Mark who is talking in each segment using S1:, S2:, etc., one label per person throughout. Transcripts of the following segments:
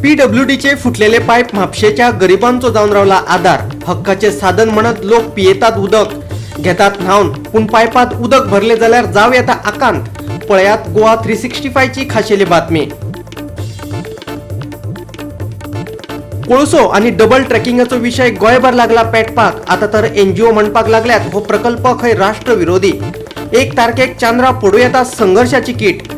S1: पीडब्ल्यूडीचे फुटलेले pipe म्हापशेच्या गरिबांचो जावन रावला आदार. हक्काचे साधन म्हणत लोक पियेतात उदक, घेतात न्हावन, पूण पायपात उदक भरले जाल्यार जावं येता आकांत. पळयात गोवा 365 ची खाशेली बातमी. कोळसो आणि डबल ट्रॅकिंगाचो विशय गोंयभर लागला पेटपाक. आता तर एनजीओ म्हणपाक लागल्यात हो प्रकल्प खंय राष्ट्रविरोधी. 1 तारखेक चांद्रा पडूं येता संघर्षाची कीट.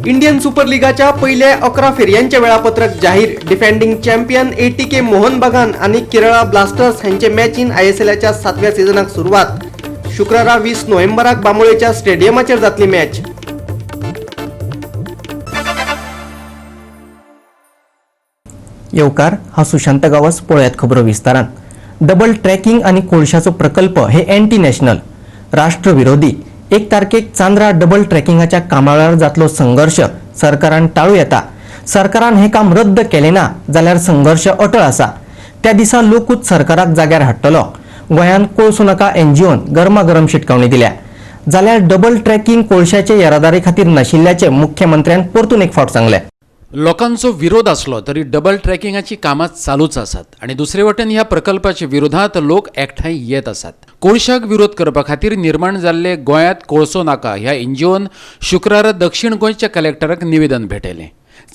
S1: इंडियन सुपर लिगाच्या पहिल्या 11 फेरयांचे वेळापत्रक जाहीर. डिफेंडिंग चॅम्पियन एटीके मोहन बगान आणि केरळा ब्लास्टर्स यांचे मॅचीन आयएसएलच्या 7व्या सीझनाक सुरवात. शुक्रारा 20 नोव्हेंबराक बांबोळेच्या स्टेडियमाचेर जातली मॅच. येवकार, हा सुशांत गांवस. पळयात खबरो विस्तारान. डबल ट्रॅकिंग आनी कोळशाचो प्रकल्प हे अँटी नॅशनल, राष्ट्रविरोधी. 1 तारखेक चांद्रा डबल ट्रॅकिंगाच्या कामावेळार जातलो संघर्ष सरकारान टाळू येता. सरकारान हे काम रद्द केलें ना जाल्यार संघर्ष अटळ आसा. त्या दिसा लोकूच सरकाराक जाग्यार हाडटलो. गोंयांत कोळसो नाका एनजीओन गरमागरम शिटकावणी दिल्या. जाल्यार डबल ट्रॅकिंग कोळशाचे येरादारी खातीर नाशिल्ल्याचें मुख्यमंत्र्यान परतून एक फावट सांगलें.
S2: लोकांचो विरोध आसलो तरी डबल ट्रॅकिंगाची कामां चालूच आसात आनी दुसरे वटेन ह्या प्रकल्पाच्या विरोधात लोक एकठांय येत आसात. कोळशाक विरोध करपा खातीर निर्माण जाल्ले गोंयांत कोळसो नाका ह्या एनजीओन शुक्रारा दक्षिण गोंयच्या कलेक्टराक निवेदन भेटयलें.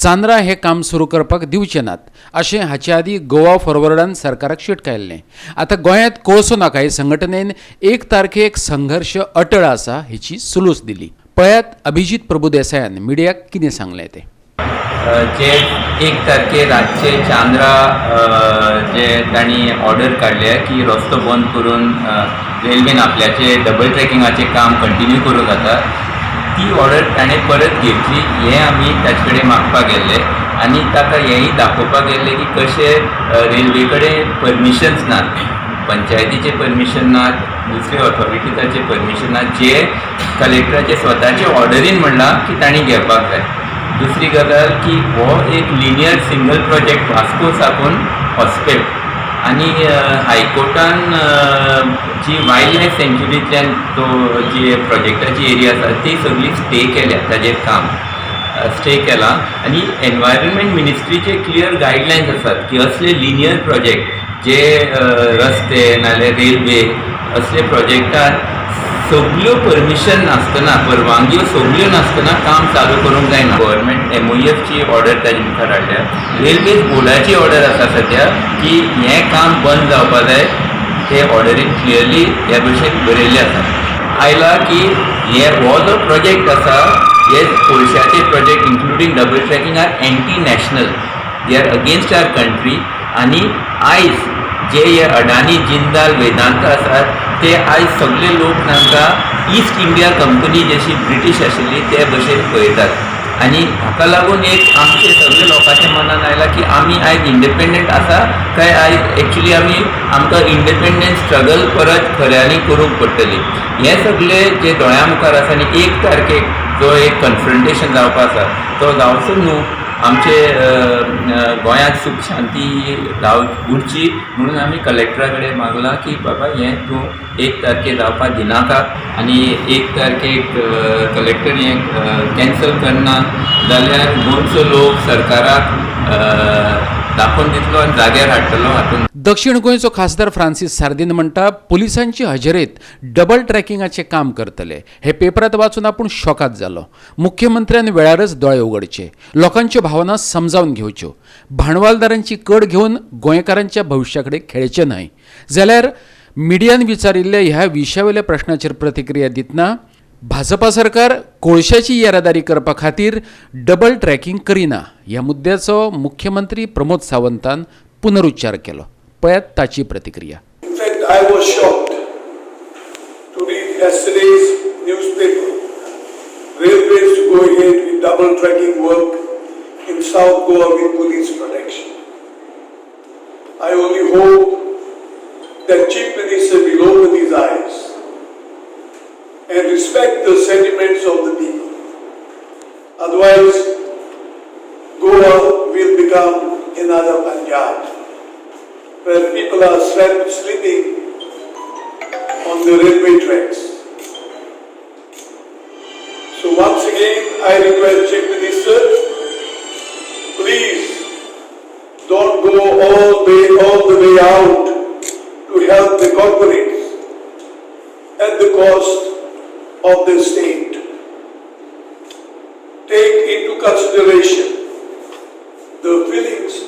S2: चांद्रा हें काम सुरू करपाक दिवचे नात अशें हाचे आदीं गोवा फॉरवर्डान सरकाराक शिटकायल्लें. आतां गोंयांत कोळसो नाका हे संघटनेन 1 तारखेक संघर्श अटळ आसा हेची सुलूस दिली. पळयात अभिजीत प्रभुदेसायान मिडियाक कितें सांगलें तें.
S3: जे 1 तारखे रातचे चांद्रा जे तांणी ऑर्डर काडल्या की रस्तो बंद करून रेल्वेन आपल्याचे डबल ट्रॅकिंगाचें काम कंटिन्यू करूंक जाता, ती ऑर्डर ताणें परत घेतली हें आमी ताचे कडेन मागपाक गेल्ले आनी ताका हेंय दाखोवपाक गेल्ले की कशें रेल्वे कडेन परमिशन्स नात, पंचायतीचे परमिशन नात, दुसरे ऑथॉरिटीजाचे परमिशन नात, जे कलेक्टराचे स्वताचे ऑर्डरीन म्हणलां की तांणी घेवपाक जाय. दुसरी गजाल की हो एक लिनियर सिंगल प्रोजेक्ट वास्को साकून हॉस्पेट आनी हायकोर्टान जी वायल्ड लायफ सँच्युरींतल्यान तो जी प्रोजेक्टाची एरिया आसा ती सगळी स्टे केल्या, ताजेर काम स्टे केला आनी एनवायरमेंट मिनिस्ट्रीचे क्लियर गायडलायन्स आसात की असले लिनियर प्रोजेक्ट जे रस्ते नाल्यार रेल्वे असले प्रोजेक्टार सगल्यो परमिशन नासतना, परवानग्यो सगल्यो नासतना काम चालू करूंक जायना. गव्हर्मेंट एमओएफची ऑर्डर ताजे मुखार हाडल्या, रेल्वेज बोर्डाची ऑर्डर आसा सद्या की हें काम बंद जावपा जाय, ते ऑर्डरीन क्लियरली ह्या भशेन बरयल्लें आसा. आयला की हे हो जो प्रोजेक्ट आसा, हे कोळशाचे project including double tracking are anti national, they are against our country. आनी आयज जे हे अडानी, जिंदाल, वेदांता आसात ते आयज सगळे लोक तांकां ईस्ट इंडिया कंपनी जशी ब्रिटीश आशिल्ली ते भशेन पळयतात आनी हाका लागून एक आमचे सगळे लोकांच्या मनान आयलां की आमी आयज इंडिपेंडंट आसा काय आयज एक्चुली आमी आमकां इंडिपेंडंट स्ट्रगल परत खऱ्यांनी करूंक पडटली. हें सगळें जे दोळ्यां मुखार आसा आनी 1 तारखेक जो एक कन्फ्रंटेशन जावपा आसा तो जावचो न्हू, आमचे गोंयांत सूख शांती उरची म्हणून आमी कलेक्टरा कडेन मागलां की बाबा हें तूं 1 तारखेक जावपाक दिनाका आनी 1 तारखेक कलेक्टर हें कॅन्सल करना जाल्यार गोंयचो लोक सरकाराक दाखोवन दितलो आनी जाग्यार हाडटलो. हातूंत
S2: दक्षिण गोंयचो खासदार फ्रांसीस सार्दीन म्हणटा पुलिसांची हजेरेत डबल ट्रॅकिंगाचें काम करतले हे पेपरांत वाचून आपूण शॉकात जालो. मुख्यमंत्र्यान वेळारच दोळे उगडचे, लोकांच्यो भावना समजावन घेवच्यो, भांडवालदारांची कड घेवन गोंयकारांच्या भविश्या कडेन खेळचें न्हय. जाल्यार मिडियान विचारिल्ल्या ह्या विशयावेल्या प्रश्नाचेर प्रतिक्रिया दितना भाजपा सरकार कोळशाची येरादारी करपा खातीर डबल ट्रॅकिंग करिना ह्या मुद्द्याचो मुख्यमंत्री प्रमोद सावंतान पुनरुच्चार केलो. पळयात ताची प्रतिक्रिया.
S4: In fact, I was shocked to read yesterday's newspaper, railways to go ahead with double tracking work in South Goa with police protection. I only hope that Chief Minister will open his eyes and respect the sentiments of the people. Otherwise, Goa will become another Punjab, where people are sleeping on the railway tracks. So once again, I request Chief Minister, please don't go all the way out to help the corporates at the cost of the state. Take into consideration the feelings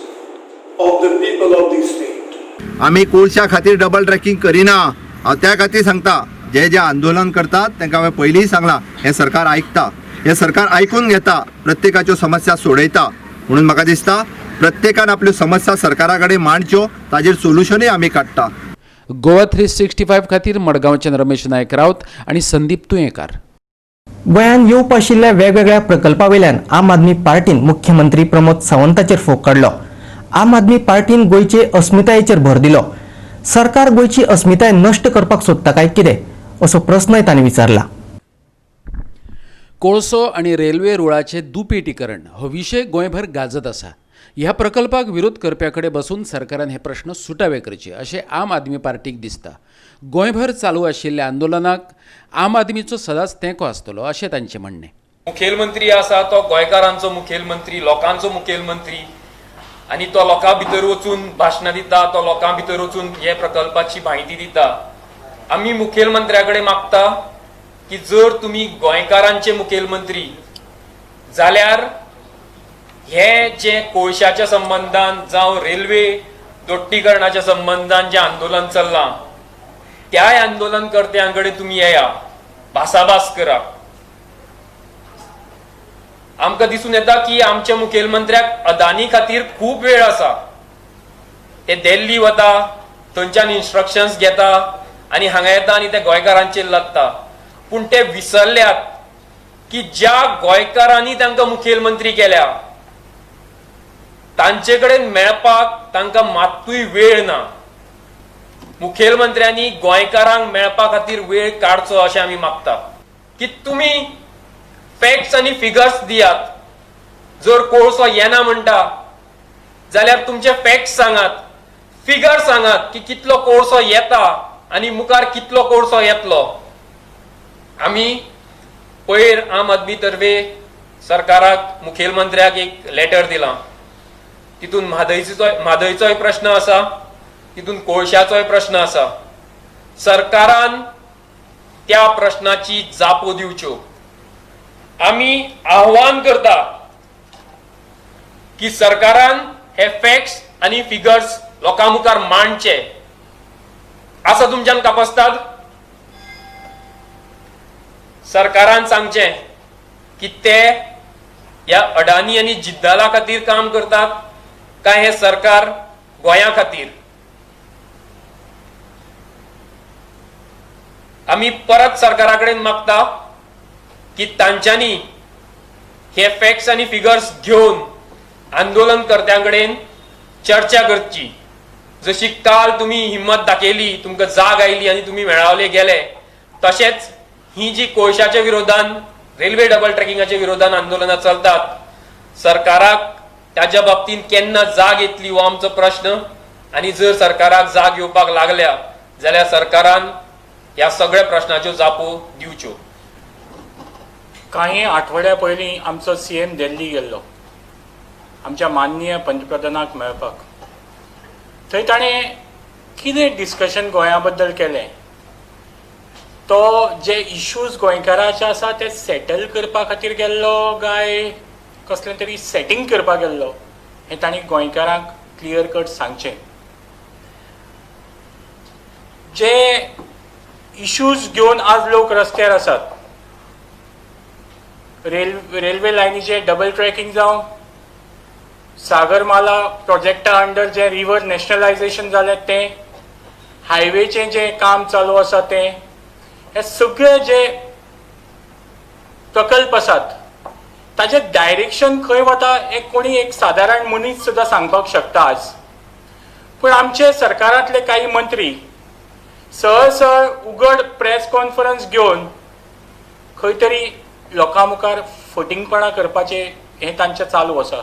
S4: of the people of the state.
S5: आमी कोळशा खातीर double tracking करिना. हांव त्या खातीर सांगता, जे जे आंदोलन करतात तांकां हांवें पयलींय सांगलां, हें सरकार आयकता, हें सरकार आयकून घेता, प्रत्येकाच्यो समस्या सोडयता. म्हणून म्हाका दिसता प्रत्येकान आपल्यो समस्या सरकारा कडेन मांडच्यो, ताजेर सोल्युशनूय आमी काडटा.
S2: गोवा 365 खातीर मडगांवच्यान रमेश नायक राऊत आनी संदीप तुयेंकार.
S1: गोंयांत येवपा आशिल्ल्या वेगवेगळ्या प्रकल्पावेल्यान आम आदमी पार्टीन मुख्यमंत्री प्रमोद सावंताचेर फोग काडलो. आम आदमी पार्टीन गोंयचे अस्मितायेचेर भर दिलो. सरकार गोंयची अस्मिताय नश्ट करपाक सोदता काय कितें असो प्रस्नय तांणी विचारला.
S2: कोळसो आनी रेल्वे रुळाचें दुपेटीकरण हो विशय गोंयभर गाजत आसा. ह्या प्रकल्पाक विरोध करप्या कडेन बसून सरकारान हे प्रश्न सुटावे करचे अशें आम आदमी पार्टीक दिसता. गोंयभर चालू आशिल्ल्या आंदोलनाक आम आदमीचो सदांच तेंको आसतलो अशें तांचें म्हणणें.
S6: मुखेलमंत्री आसा तो गोंयकारांचो मुखेलमंत्री, लोकांचो मुखेलमंत्री आनी तो लोकां भितर वचून भाशणां दिता, तो लोकां भितर वचून हे प्रकल्पाची म्हायती दिता. आमी मुखेलमंत्र्या कडेन मागता की जर तुमी गोंयकारांचे मुखेलमंत्री जाल्यार हे जे कोळशाच्या संबंदान जावं रेल्वे दोट्टीकरणाच्या संबंदान जें आंदोलन चल्लां त्याय आंदोलनकर्त्यां कडेन तुमी येया, भासाभास करा. आमकां दिसून येता की आमच्या मुखेलमंत्र्याक अदानी खातीर खूब वेळ आसा. ते दिल्ली वता, थंयच्यान इन्स्ट्रक्शन्स घेता आनी हांगा येता आनी ते गोंयकारांचेर लत्ता. पूण ते विसरल्यात की ज्या गोंयकारांनी तांकां मुखेलमंत्री केल्या तांचे कडेन मेळपाक तांकां मात्तूय वेळ ना. मुखेलमंत्र्यांनी गोंयकारांक मेळपा खातीर वेळ काडचो अशें आमी मागता की तुमी फॅक्ट्स आनी फिगर्स दियात. जर कोळसो येना म्हणटा जाल्यार तुमचे फॅक्ट्स सांगात, फिगर सांगात की कितलो कोळसो येता आनी मुखार कितलो कोळसो येतलो. आमी पयर आम आदमी तर्फे सरकाराक, मुखेलमंत्र्याक एक लेटर दिलां. तितून म्हादयचोय प्रश्न आसा, तितून कोळशाचोय प्रश्न आसा. सरकारान त्या प्रश्नाची जापो दिवच्यो. आमी आव्हान करता की सरकारान हे फॅक्ट्स आनी फिगर्स लोकां मुखार मांडचे. आसा तुमच्यान कापस्ताद? सरकारान सांगचें की ते ह्या अडानी आनी जिद्दाला खातीर काम करतात काय हे सरकार गोंया खातीर. आमी परत सरकारा कडेन मागता की तांच्यांनी हे फॅक्ट्स आनी फिगर्स घेवन आंदोलनकर्त्यां कडेन चर्चा करची. जशी काल तुमी हिम्मत दाखयली, तुमकां जाग आयली आनी तुमी मेळावले गेले, तशेंच ही जी कोळशाच्या विरोधान, रेल्वे डबल ट्रॅकिंगाच्या विरोधान आंदोलनां चलतात, सरकाराक ताच्या बाबतींत केन्ना जाग येतली हो आमचो प्रश्न. आनी जर सरकाराक जाग येवपाक लागल्या जाल्यार सरकारान ह्या सगळ्या प्रश्नाच्यो जापो दिवच्यो.
S7: काही आठवड्या पयलीं आमचो सीएम दिल्ली गेल्लो आमच्या माननीय पंतप्रधानाक मेळपाक. थंय ताणें कितें डिस्कशन गोंया बद्दल केलें, तो जे इश्यूज गोंयकाराचे आसा ते सेटल करपा खातीर गेल्लो काय कसलें तरी सेटींग करपाक गेल्लो हें तांणी गोंयकारांक क्लियर कट सांगचें. जे इश्यूज घेवन आज लोक रस्त्यार आसात, रेल्वे लायनीचें डबल ट्रॅकिंग जावं, सागरमाला प्रोजेक्टा अंडर जें रिवर नॅशनलायजेशन जालें तें, हायवेचें जें काम चालू आसा तें, हे सगळे जे प्रकल्प आसात ताजें डायरेक्शन खंय वता हें कोणी एक सादारण मनीस सुद्दां सांगपाक शकता आज. पूण आमचे सरकारांतले कांय मंत्री सहज सहज उगड प्रेस कॉन्फरन्स घेवन खंय तरी लोकां मुखार फटींगपणां करपाचें हें तांचें चालू आसा.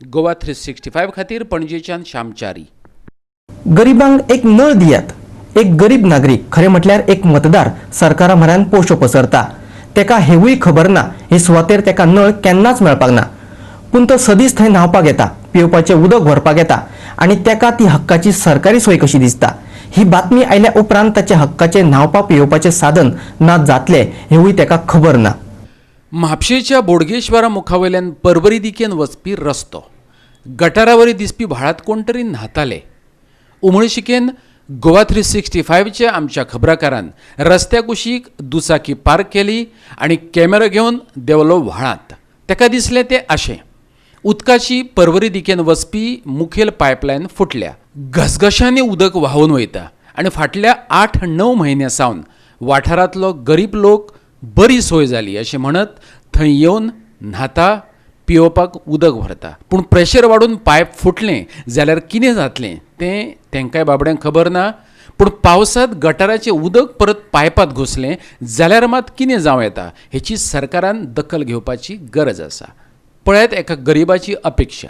S2: गोवा 365 खातीर पणजेच्यान श्यामचारी.
S1: गरिबांक एक नळ दियात. एक गरीब नागरीक, खरें म्हटल्यार एक मतदार सरकारा म्हऱ्यान पोशो पसरता. तेका हेवूय खबर ना हे सुवातेर तेका नळ केन्नाच मेळपाक ना, पूण तो सदीच थंय न्हांवपाक येता, पिवपाचें उदक व्हरपाक येता आनी तेका ती हक्काची सरकारी सोय कशी दिसता. ही बातमी आयल्या उपरांत ताच्या हक्काचें न्हांवपा पिवपाचें साधन ना जातलें हेवूय तेका खबर ना.
S2: म्हापशेच्या बोडगेश्वरा मुखावयल्यान परबरी दिकेन वचपी रस्तो गटारावरी दिसपी व्हाळांत कोण तरी न्हाताले. उमळशिकेन गोवा 365च्या आमच्या खबराकारान रस्त्या कुशीक दुचाकी पार्क केली आनी कॅमेरा घेवन देंवलो व्हाळांत. ताका दिसलें तें अशें, उदकाची परवरी दिकेन वचपी मुखेल पायपलायन फुटल्या, घसघशांनी उदक व्हांवून वयता आनी फाटल्या 8-9 म्हयन्यां सावन वाठारांतलो गरीब लोक बरी सोय जाली अशें म्हणत थंय येवन न्हाता, पिवपाक उदक व्हरता. पूण प्रेशर वाडून पायप फुटलें जाल्यार कितें जातलें तें तेंकांय बाबड्यांक खबर ना. पूण पावसांत गटाराचें उदक परत पायपांत घुसलें जाल्यार मात कितें जावं येता हेची सरकारान दखल घेवपाची गरज आसा. पळयात एका गरिबाची अपेक्षा.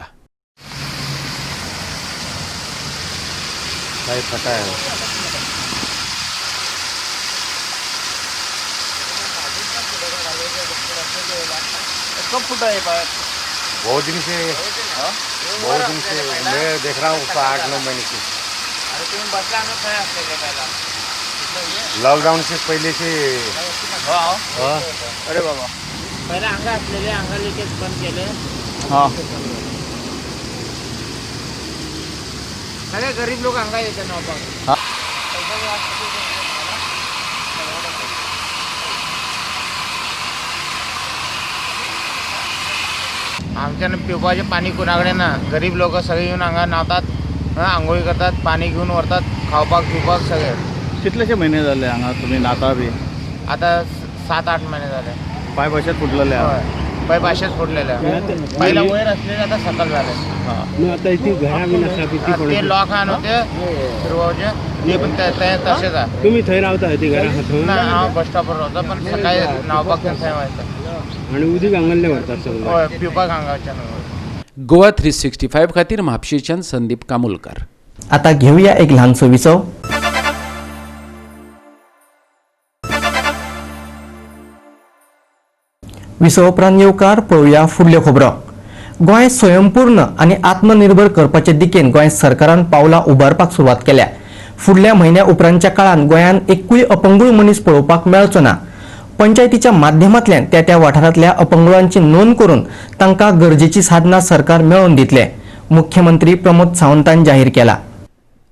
S8: पाइप फटा है।
S9: कब फूटा है पाइप?
S8: बहुत दिन से, बहुत दिन से मैं देख रहा हूँ 8-9 महीने से।
S9: अरे तुम बसला ना थंय आसलेले पहिला,
S8: लॉकडाउन से पहले से।
S9: हाँ अरे बाबा,
S7: पहिले हांगा आसलेले, हांगा लिकेज बंद केले.
S9: हाँ
S7: सगळे गरीब लोक हांगा येतात न्हांवपाक.
S9: आमच्यान पिवपाचें पाणी कोणा कडेन ना. गरीब लोक सगळे येवन हांगा न्हातात, आंघोळी करतात, पाणी घेवन व्हरतात खावपाक पिवपाक सगळे.
S10: कितलेशे म्हयने जाले हांगा तुमी न्हाता बी?
S9: आतां 7-8 महिने झाले.
S10: पायप अशेंच फुटलेले?
S9: पायप अशेंच फुटलेले. पहिला वयर असलेले, आता सकल झाले.
S11: आता ती घरां बीन आसा
S9: ते लॉक आहा न्हू ते फिरवावचे, ते पण तशेंच आहा.
S11: तुमी थंय रावता ती घरां आहा?
S9: ना, हांव बस स्टॉपार रावता, पण सकाळी न्हावपाक थंय वयता
S11: आनी उदीक हांगासरलें व्हरतात सगळें.
S9: हय, पिवपाक हांगाच्यान.
S2: गोवा 365 खातीर म्हापशेच्यान संदीप कामुलकर.
S1: आता घेऊया एक ल्हानसो विसव. विसव उपरांत येवकार पळोवया फुडल्यो खबरो. गोंय स्वयंपूर्ण आनी आत्मनिर्भर करपाचे दिकेन गोंय सरकारान पावलां उबारपाक सुरवात केल्या. फुडल्या म्हयन्या उपरांतच्या काळांत गोंयांत एकूय अपंगूळ मनीस पळोवपाक मेळचो ना. पंचायतीच्या माध्यमांतल्यान त्या त्या वाठारांतल्या अपंगुळांची नोंद करून तांकां गरजेची साधनां सरकार मेळोवन दितले, मुख्यमंत्री प्रमोद सावंतान जाहीर केला.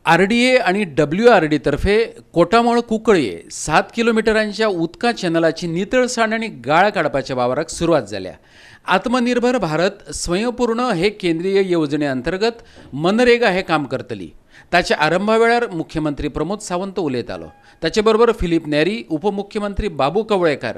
S2: आरडीए आनी WRD तर्फे कोटामळ कुंकळये 7 किलोमिटरांच्या उदका चॅनलाची नितळसाण आनी गाळ काडपाच्या वावराक सुरवात जाल्या. आत्मनिर्भर भारत स्वयंपूर्ण हे केंद्रीय येवजणे अंतर्गत मनरेगा हे काम करतली. ताच्या आरंभा वेळार मुख्यमंत्री प्रमोद सावंत उलयतालो. ताचे बरोबर फिलीप नेरी, उपमुख्यमंत्री बाबू कवळेकार,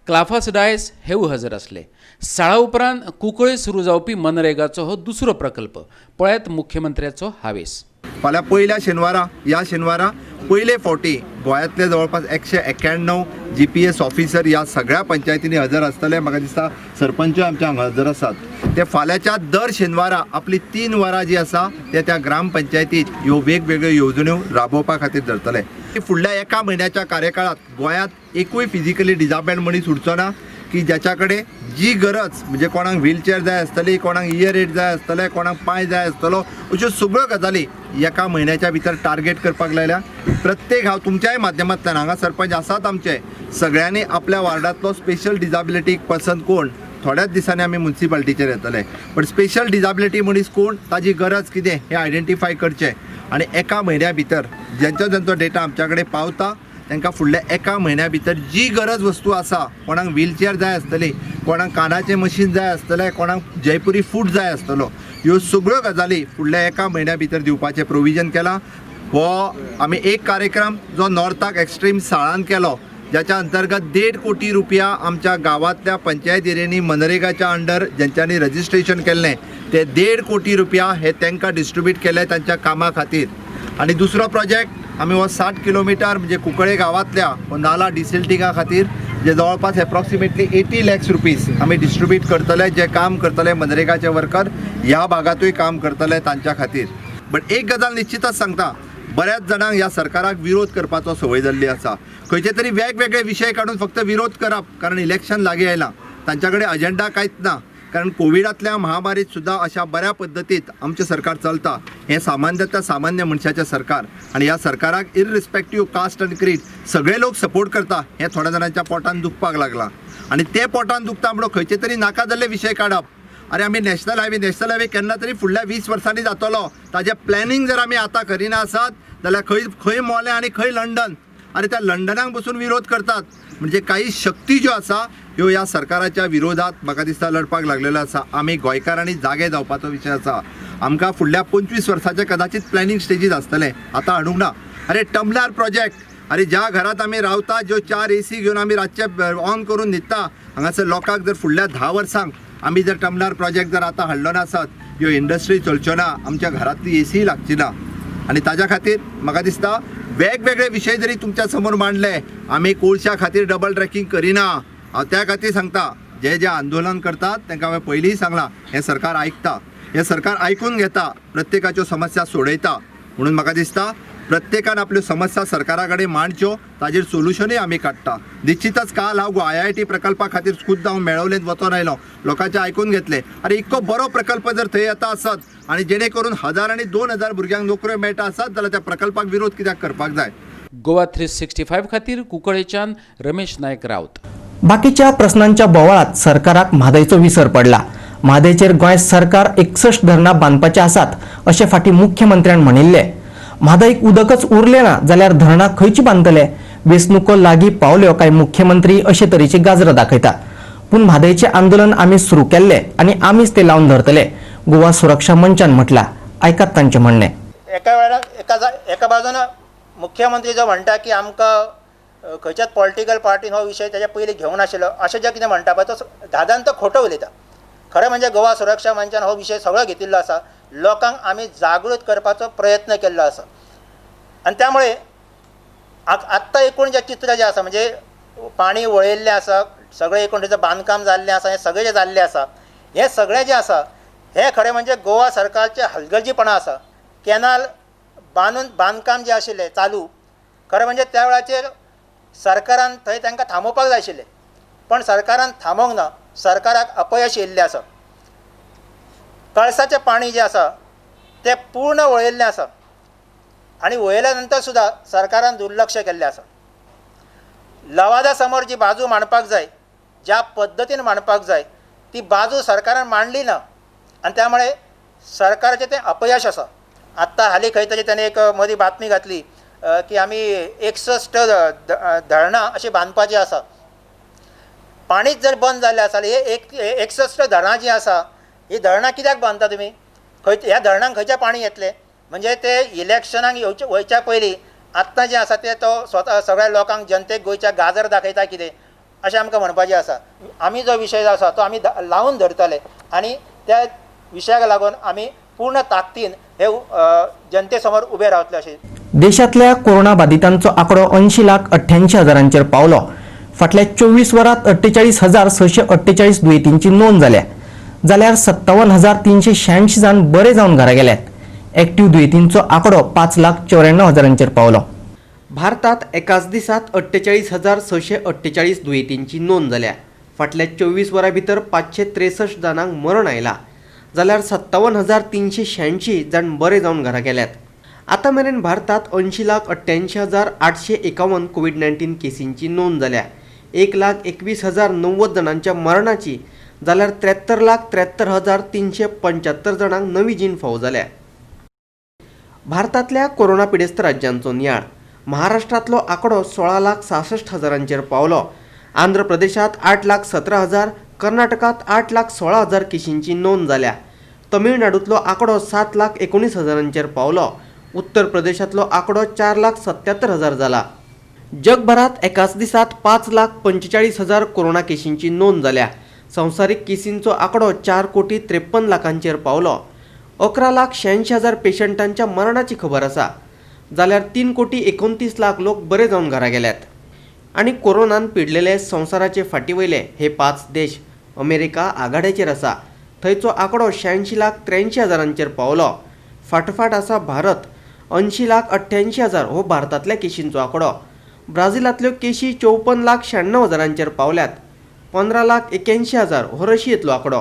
S2: क्लाफास डायस हेवूय हजर आसले. साळा उपरांत कुंकळे सुरू जावपी मनरेगाचो हो दुसरो प्रकल्प. पळयात मुख्यमंत्र्याचो हावेस.
S5: फाल्यां पयल्या शेनवारा, ह्या शेनवारा पयले फावटी गोंयांतले जवळपास 191 GPS officer ह्या सगळ्या पंचायतींनी हजर आसतले. म्हाका दिसता सरपंच आमच्या हांगा हजर आसात. ते फाल्यांच्या दर शेनवारा आपली 3 वरां जी आसा ते त्या ग्रामपंचायतीत ह्यो वेगवेगळ्यो येवजण्यो राबोवपा खातीर धरतले. फुडल्या 1 म्हयन्याच्या कार्यकाळांत गोंयांत एकूय फिजिकली डिजाबल्ड मनीस उरचो ना की ज्याच्या कडेन जी गरज, म्हणजे कोणाक व्हीलचेअर जाय आसतली, कोणाक इयर एड जाय आसतले, कोणाक पांय जाय आसतलो, अश्यो सगळ्यो गजाली 1 म्हयन्याच्या भितर टार्गेट करपाक लायल्या. प्रत्येक हांव तुमच्याय माध्यमांतल्यान हांगा सरपंच आसात आमचे, सगळ्यांनी आपल्या वार्डांतलो स्पेशल डिजाबिलिटी पर्सन कोण, थोड्याच दिसांनी आमी मुन्सिपालिटीचेर येतले, पण स्पेशल डिजाबिलिटी मनीस कोण, ताजी गरज कितें हें आयडेंटिफाय करचें आनी 1 म्हयन्या भितर ज्यांचो ज्यांचो डेटा आमच्या कडेन पावता तांकां फुडल्या 1 म्हयन्या भितर जी गरज वस्तू आसा, कोणाक व्हीलचेअर जाय आसतली, कोणाक कानाचें मशीन जाय आसतलें, कोणाक जयपुरी फूट जाय आसतलो, ह्यो सगळ्यो गजाली फुडल्या 1 म्हयन्या भितर दिवपाचें प्रोविजन केलां. हो आमी एक कार्यक्रम जो नॉर्थाक एक्स्ट्रीम साळान केलो, ज्याच्या अंतर्गत 1.5 कोटी रुपया आमच्या गांवांतल्या पंचायत एरियांनी मनरेगाच्या अंडर ज्यांच्यांनी रजिस्ट्रेशन केल्लें ते 1.5 कोटी रुपया हे तांकां डिस्ट्रिब्यूट केले तांच्या कामा खातीर. आनी दुसरो प्रोजेक्ट आमी हो 60 किलोमिटर म्हणजे कुंकळे गांवांतल्या हो नाला डिसिल्टिंगा खातीर जे जवळपास एप्रॉक्सिमेटली 80 लॅक्स रुपीज आमी डिस्ट्रिब्यूट करतले, जे काम करतले मनरेगाचे वर्कर ह्या भागांतूय काम करतले तांच्या खातीर. बट एक गजाल निश्चितच सांगता, बऱ्याच जाणांक ह्या सरकाराक विरोध करपाचो संवय जाल्ली आसा. खंयचे तरी वेगवेगळे विशय काडून फक्त विरोध करप, कारण इलेक्शन लागीं आयलां, तांच्या कडेन अजेंडा कांयच ना. कारण कोविडांतल्या महामारीत सुद्दां अशा बऱ्या पद्दतीत आमचें सरकार चलता. हें सामान्यता सामान्य मनशाचें सरकार आनी ह्या सरकाराक इररिस्पेक्टीव कास्ट आनी क्रीड सगळे लोक सपोर्ट करता. हें थोड्या जाणांच्या पोटान दुखपाक लागलां आनी ते पोटान दुखता म्हणून खंयचे तरी नाका जाल्ले विशय काडप. अरे आमी नॅशनल हायवे केन्ना तरी फुडल्या 20 वर्सांनी जातलो, ताजें प्लॅनिंग जर आमी आतां करिना आसत जाल्यार खंय खंय मोलें आनी खंय लंडन. आनी त्या लंडनाक बसून विरोध करतात. म्हणजे काही शक्ती ज्यो आसा ह्यो ह्या सरकाराच्या विरोधात म्हाका दिसता लढपाक लागलेलो आसा. आमी गोंयकारांनी जागे जावपाचो विशय आसा. आमकां फुडल्या 25 वर्साचें कदाचित प्लॅनिंग स्टेजीस आसतलें, आतां हाडूंक ना. अरे टमलार प्रोजेक्ट, अरे ज्या घरात आमी रावता, ज्यो 4 AC घेवन आमी रातचे ऑन करून न्हिदता, हांगासर लोकांक जर फुडल्या 10 वर्सांक आमी जर टमलार प्रोजेक्ट जर आतां हाडलो नासत, ह्यो इंडस्ट्री चलच्यो ना, आमच्या घरांतली AC लागची ना. आनी ताज्या खातीर म्हाका दिसता वेगवेगळे विशय जरी तुमच्या समोर मांडले, आमी कोळशा खातीर डबल ट्रॅकिंग करिना. हांव त्या खातीर सांगता, जे जे आंदोलन करतात तांकां हांवें पयलींय सांगलां, हें सरकार आयकता, हें सरकार आयकून घेता, प्रत्येकाच्यो समस्या सोडयता. म्हणून म्हाका दिसता प्रत्येकान आपल्यो समस्या सरकारा कडेन मांडच्यो, ताजेर सोल्युशनूय आमी काडटा. निश्चितच काल हांव IIT प्रकल्पा खातीर खुद्द हांव मेळवलेंत वचोन आयलो, लोकांचें आयकून घेतलें. आनी इतको बरो प्रकल्प जर थंय येता आसत आनी जेणे करून 1000 आनी 2000 भुरग्यांक नोकऱ्यो मेळटा आसत जाल्यार त्या प्रकल्पाक विरोध कित्याक करपाक जाय.
S2: गोवा 365 खातीर कुंकळेच्यान रमेश नायक राऊत.
S1: बाकीच्या प्रश्नांच्या बोवाळात सरकाराक म्हादयचो विसर पडला. म्हादयचेर गोंय सरकार 61 धरणां बांदपाचे आसात अशें फाटीं मुख्यमंत्र्यान म्हणिल्लें. म्हादयक उदकच उरलें ना जाल्यार धरणां खंयची बांदतले? वेंचणुको लागीं पावल्यो काय मुख्यमंत्री अशे तरेची गाजरां दाखयता. पूण म्हादयचें आंदोलन आमी सुरू केल्लें आनी आमीच तें लावन धरतले, गोवा सुरक्षा मंचान म्हटलां. आयकात तांचें म्हणणें.
S12: एका वेळार एका बाजून मुख्यमंत्री जो म्हणटा की आमकां खंयच्याच पॉलिटिकल पार्टीन हो विशय ताच्या पयलीं घेवंक नाशिल्लो अशें जें कितें म्हणटा पळय तो दादान तो खोटो उलयता. खरें म्हणजे गोवा सुरक्षा मंचान हो विशय सगळो घेतिल्लो आसा, लोकांक आमी जागृत करपाचो प्रयत्न केल्लो आसा. आनी त्यामुळे आत्तां एकूण जें चित्र जें आसा म्हणजे पाणी वळयल्लें आसा, सगळें एकूण तेचें बांदकाम जाल्लें आसा, हें सगळें जें जाल्लें आसा, हें सगळें जें आसा हें खरें म्हणजे गोवा सरकारचें हलगर्जीपणां आसा. कॅनाल बांदून बांदकाम जें आशिल्लें चालू, खरें म्हणजे त्या वेळाचेर सरकारान थंय तांकां थांबोवपाक जाय आशिल्लें, पण सरकारान थांबोवंक ना, सरकाराक अपयश येयल्लें आसा. कळसाचें पाणी जें आसा तें पूर्ण वळयल्लें आसा आनी वळयल्या नंतर सुद्दां सरकारान दुर्लक्ष केल्लें आसा. लवादा समोर जी बाजू मांडपाक जाय, ज्या पद्दतीन मांडपाक जाय ती बाजू सरकारान मांडली ना आनी त्यामुळे सरकाराचें तें अपयश आसा. आत्तां हालीं खंय तरी ताणें एक मदीं बातमी घातली की आमी 61 धरणां अशीं बांदपाचीं आसा. पाणीच जर बंद जाल्लें आसा जाल्यार हे 61 धरणां जीं आसा ही धरणां कित्याक बांदता तुमी? खंय ह्या धरणांक खंयचें पाणी येतलें? म्हणजे ते इलेक्शनाक येवचे वयच्या पयलीं आत्तां जें आसा तें तो स्वता सगळ्या लोकांक जनतेक गोंयच्या गाजर दाखयता कितें अशें आमकां म्हणपाचें आसा. आमी जो विशय आसा तो आमी लावन धरतले आनी त्या विशयाक लागून आमी पूर्ण ताकदीन हे जनते समोर उबे रावतले. अशें
S1: देशांतल्या कोरोना बाधितांचो आंकडो 80,88,000 पावलो. फाटल्या 24 वरांत 48,648 दुयेंतींची नोंद जाल्या, जाल्यार 57,386 जाण बरे जावन घरा गेल्यात. एक्टिव्ह दुयेंतींचो आंकडो 5,94,000 पावलो. भारतात एकाच दिसात 48,648 दुयेंतींची नोंद जाल्या. फाटल्या 24 वरां भितर 563 जाणांक मरण आयला, जाल्यार 57,386 जाण बरे जावन घरा गेल्यात. आतां मेरेन भारतात 80,88,851 कोविड-19 केसींची नोंद जाल्या. 1,21,090 जाणांच्या मरणाची, जाल्यार 73,73,375 जाणांक नवी जीण फावो जाल्या. भारतांतल्या कोरोना पिडेस्त राज्यांचो नियाळ. महाराष्ट्रांतलो आंकडो 16,66,000 पावलो. आंध्र प्रदेशांत 8,17,000, कर्नाटकांत 8,16,000 केशींची नोंद जाल्या. तमिळनाडूंतलो आंकडो 7,19,000 पावलो. उत्तर प्रदेशांतलो आंकडो 4,77,000 जाला. जगभरात एकाच दिसात 5,45,000 कोरोना केशींची नोंद जाल्या. संवसारीक केसींचो आंकडो 4,53,00,000 पावलो. 11,86,000 पेशंटांच्या मरणाची खबर आसा, जाल्यार 3,29,00,000 लोक बरे जावन घरा गेल्यात. आनी कोरोनान पिडलेले संवसाराचे फाटीवयले हे 5 देश. अमेरिका आघाड्याचेर आसा, थंयचो आंकडो 86,83,000 पावलो. फाटोफाट आसा भारत.
S13: 80,88,000 हो भारतांतल्या केशींचो आंकडो. ब्राझिलांतल्यो केशी 54,96,000 पावल्यात. 15,81,000 हो रशियेंतलो आंकडो.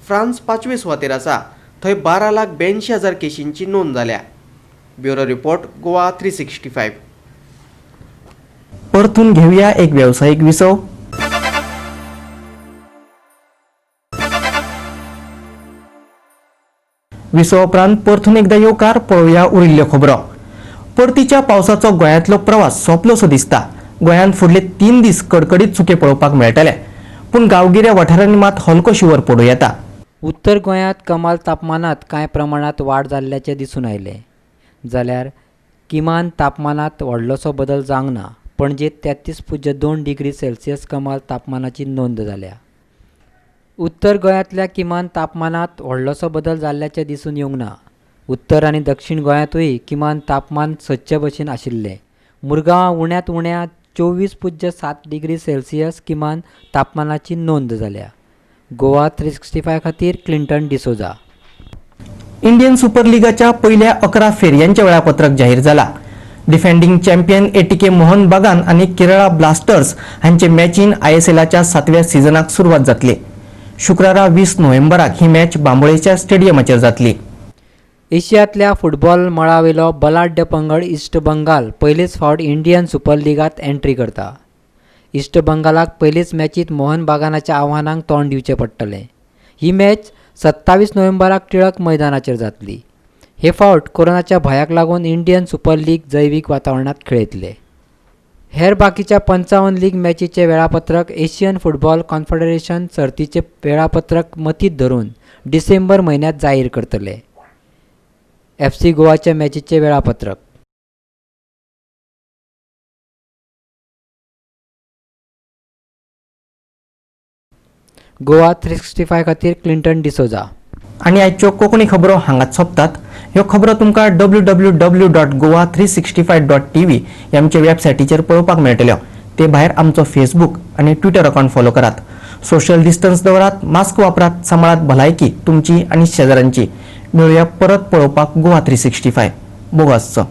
S13: फ्रांस 5वे सुवातेर आसा, थंय 12,82,000 केशींची नोंद जाल्या. Bureau report, Goa 365.
S1: परतून घेऊया एक व्यावसायिक विसव. विसवा उपरांत परतून एकदा येवकार. पळोवया उरिल्ल्यो खबरो. परतीच्या पावसाचो गोंयांतलो प्रवास सोंपलोसो दिसता. गोंयांत फुडले 3 दीस कडकडीत सुके पळोवपाक मेळटले, पूण गांवगिऱ्या वाठारांनी मात हलको शिंवर पडूं येता.
S14: उत्तर गोंयांत कमाल तापमानांत कांय प्रमाणांत वाड जाल्ल्याचें दिसून आयलें, जाल्यार किमान तापमानांत व्हडलोसो बदल जावंक ना. पणजेंत 33.2 डिग्री सेल्सियस कमाल तापमानाची नोंद जाल्या. उत्तर गोंयांतल्या किमान तापमानांत व्हडलोसो बदल जाल्ल्याचें दिसून येवंक ना. उत्तर आनी दक्षिण गोंयांतूय किमान तापमान सदचे भशेन आशिल्लें. मुरगांवां उण्यांत उण्या 24.7 डिग्री सेल्सियस किमान तापमानाची नोंद जाल्या. गोवा 365 खातीर क्लिंटन डिसोजा.
S1: इंडियन सुपर लिगाच्या पयल्या 11 फेरयांचें वेळापत्रक जाहीर जाला. Defending champion ATK Mohun Bagan आनी केरळा ब्लास्टर्स हांचे मॅचीन आयएसएलाच्या 7व्या सिजनाक सुरवात जातली. शुक्रारा 20 नोव्हेंबराक ही मॅच बांबोळेच्या स्टेडियमाचेर जातली.
S14: एशियांतल्या फुटबॉल मळावेलो बलाढ्य पंगड इस्ट बंगाल पयलेच फावट इंडियन सुपर लिगांत एंट्री करता. इस्ट बंगालाक पयलेच मॅचींत मोहन बागानाच्या आव्हानांक तोंड दिवचें पडटलें. ही मॅच 27 नोव्हेंबराक टिळक मैदानाचेर जातली. हे फावट कोरोनाच्या भंयाक लागून इंडियन सुपर लीग जैवीक वातावरणांत खेळयतले. हेर बाकीच्या 55 लीग मॅचीचें वेळापत्रक एशियन फुटबॉल कॉन्फेडरेशन सर्तीचें वेळापत्रक मतींत धरून डिसेंबर म्हयन्यांत जाहीर करतले. FC गोवाच्या मॅचीचें वेळापत्रक. गोवा 365 खातीर क्लिंटन डिसोजा.
S1: आनी आयच्यो कोंकणी खबरो हांगाच सोंपतात. ह्यो खबरो तुमकां www.goa365.tv ह्या आमच्या वेबसायटीचेर पळोवपाक मेळटल्यो. ते भायर आमचो फेसबूक आनी ट्विटर अकावंट फॉलो करात. सोशल डिस्टन्स दवरात, मास्क वापरात, सांबाळात भलायकी तुमची आनी शेजाऱ्यांची. मेळुया परत पळोवपाक गोवा 365. बोगासचो.